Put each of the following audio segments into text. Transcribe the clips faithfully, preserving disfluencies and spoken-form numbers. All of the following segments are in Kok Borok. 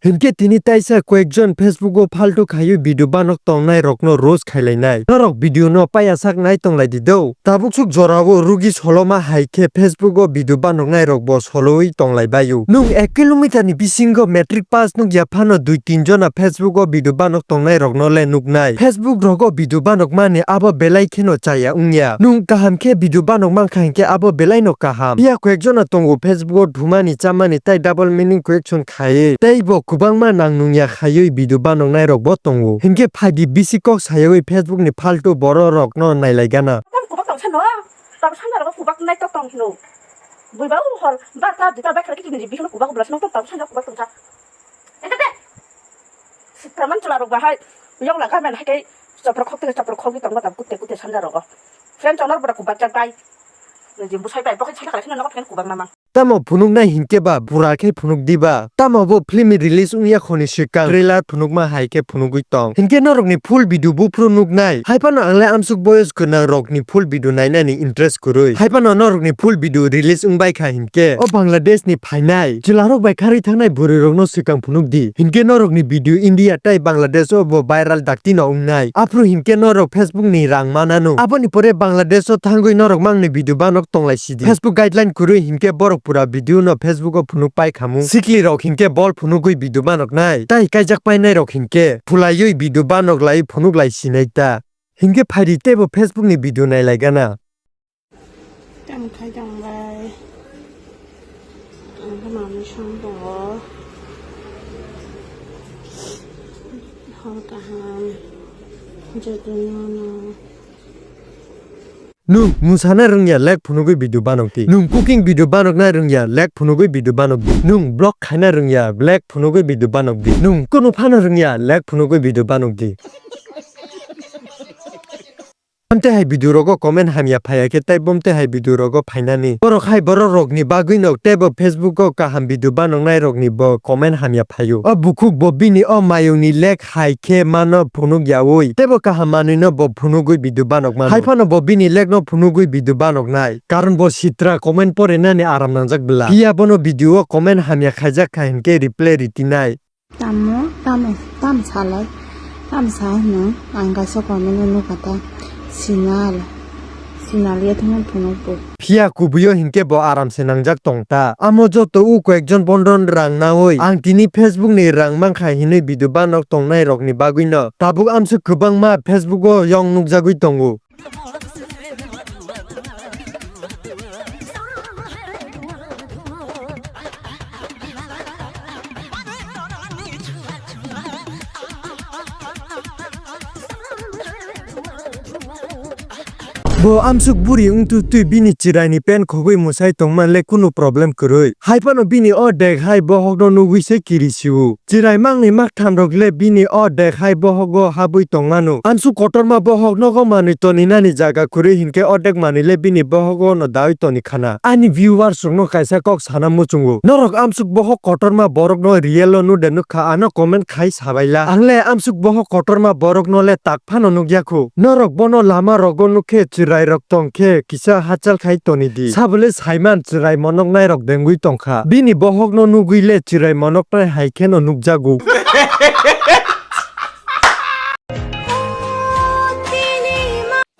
Hinkhe tini taisa koyekjon Facebook o faltu khaiwi video banok tongnai rokno roast khailainai. Norok video no paiya sak nai tonglai di do. Tabuk suk jorao rugi soloma hai khe Facebook o video banoknai rok bo solowi tonglai baio. Nwng ek kilometer ni bisingo matric pass nukya phano dui tin jona Facebook o video banok tongnai rokno le nuknai. Facebook rogo video banok mani abo belai kheno chaya wngya. Nwng kaham khe video banok mankha hinkhe abo belai no kaham. Phiya koyekjona tongo Facebook o thumani chamani tai double meaning question khaiwi tei bo kwbangma nang nungya khaiwi video banoknai rok bo tongo. Hinkhe phaidi bisi kok sayawi Facebook ni faltu borok rokno nailai gana. Tamo kubak tong sano, tamo sanja rogo kubak nai tok tong hino. Bui ba u hor, ba ta dita bai khara kiti ni bihino kubak bla sano tamo sanja kubak tong sa. Ente te. Sitraman chwla rok bahai, yong la gamen hai kai, chapra khok te chapra khok ni tong ba tam kutte kutte sanja rogo. Friend chonor bora kubak jak bai. Ni jimbu sai bai, bokhai sai khala sino nogo friend kubak namang. Tamo phunuknai hinkhe ba, bura khe phunuk di ba. Tamo bo film release wngya khoni swkang trailer phunukma hai khe phunugwi tong. Hinkhe norokni full video buphuru nuknai. Haiphano angle amsuk boyos gwnang rokni full video nainani interest kwrwi. Haiphano norokni full video release wngbai kha hinkhe o Bangladesh ni phainai chwlarok bai kharwi thangnai bwrwi rokno swkang phunuk di. Hinkhe norokni video India tei Bangladesh o bo viral daktino wngnai. Aphuru hinkhe norok Facebook ni rang manano. Aboni pore Bangladesh o thangwi norok mangni video banok tonglai sidi. Facebook guideline kwrwi hinkhe borok pura video no Facebook o phunuk pai khamu. Sikli rok hinkhe bol phunugwi video banok nai. Tai kaijak painai rok hinkhe phulaiwi video banok lai phunuk lai sinai ta. Hinkhe phaidi teibo Facebook ni video nai lai gana. Tamo khai tong bai. Ang khe manwi song tongo. Hor kaham. Jotono no. Nwng musana rwngya lek phunugwi video banok di. Nwng cooking video banokna rwngya lek phunugwi video banok di. Nwng vlog khaina rwngya lek phunugwi video banok di. Nwng kunu phano rwngya lek phunugwi video banok di. Amte hai video rogo comment hamya phaiya khe tei bomte hai video rogo phainani. Borok hai borok rokni bagwi no teibo Facebook o kaham video banoknai rokni bo comment hamya phaio. O bukhuk bo bini o mayungni lek hai khe mano phunuk yaui teibo kaham manwi no bo phunugwi video banok mano. Haiphano bo bini lek no phunugwi video banoknai. Karon bo sitra comment porinani aram nangjak bwla. Phiya bono video o comment hamya khaijak kha hinkhe reply ritinai. Tamo, tamo, tam salai, tam sa hino, ang kaisa comment no nukha ta, sinal, sinal ya thangma phunuk bo. Phiya kubuio hinkhe bo aram se nangjak tong ta. Amo joto u koyekjon bondon rang naui, ang tini Facebook ni rang mankha hinui video banok tongnai rokni bagwi no. Tabuk amsuk kwbangma Facebook o yong nukjagwi tongo. Bo amsuk buri wngtwi twi bini chwraini pen khogwi mwsai tongma le kunu problem kwrwi. Haiphano bini o dek hai bohokno nugwi se kiri sio. Chwrai mangni maktham rok le bini o dek hai bohogo habwi tongmano. Amsuk kotorma bohok nogo manwi toninani jaga kwrwi hinkhe o dek manwi le bini bohogo no dawi toni khana. Ani viewers rokno kaisa kok sana muchungo. Norok amsuk bohok kotorma borokno real o nude nukha ano comment khai sabaila. Ang le amsuk bohok kotorma borokno le tak phano nukya khu. Norok bono lama rogo nukhe chwrai rok tongkhe kisa hachal khai toni di. Sabole saiman chwrai monoknai rok dengwi tongkha. Bini bohokno nugwi le chwrai monoknai hai kheno nukjago.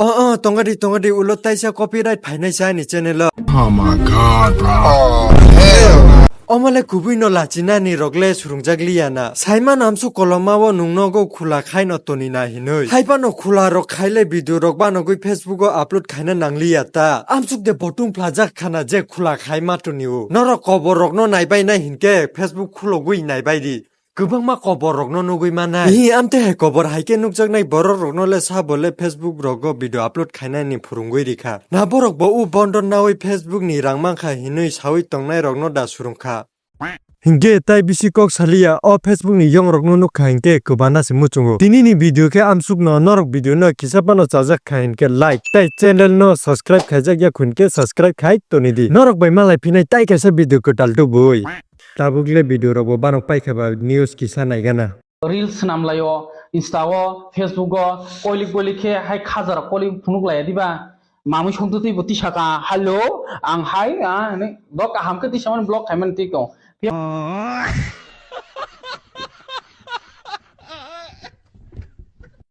Oh, oh, tongadi, tongadi, ulo taisa copyright phainai sa ani channel o. Oh my God, bro. Oh, hell. Omo le kubui no lachinani rok le surungjak liya na. Saiman amsuk koloma o nung nogo khula khai no toni na hinui. Haiphano khula rok khai le video rok banogwi Facebook o upload khaina nang liya ta. Amsuk de botung phlajak khana je khula khai ma toni o. Norok kobor rok no naibai nai hinkhe Facebook khulogwi naibai di. Kwbangma kobor rokno nugwi manai. Hi, amte hai kobor hai khe nukjaknai borok rokno le sabo le Facebook rogo video upload khainani phurungwi rikha. Na borok bo u bondon naui Facebook ni rang mankha hinui saui tongnai rokno da surungkha. Hinkhe tai bisi kok saliya, o Facebook ni yong rokno nukha hinkhe kwbana se muchungo. Tini ni video khe amsuk no, norok video no kisa phano chajak kha hinkhe like, tai channel no subscribe khaijak ya khun khe subscribe khai toni di. Norok bai malai phinai tai kaisa video kwtal tubui. Tabuk le video rok bo banok paikha ba news kisa naigana. Reels swnam lai o, Insta o, Facebook o, koilik boilik khe hai khaja rok koilik phunuk lai ya diba? Mamui songtwtwi bo tisaka, "Hello, ang hai, ah," hinui bo kaham khe tisamani block khaimani twi kho.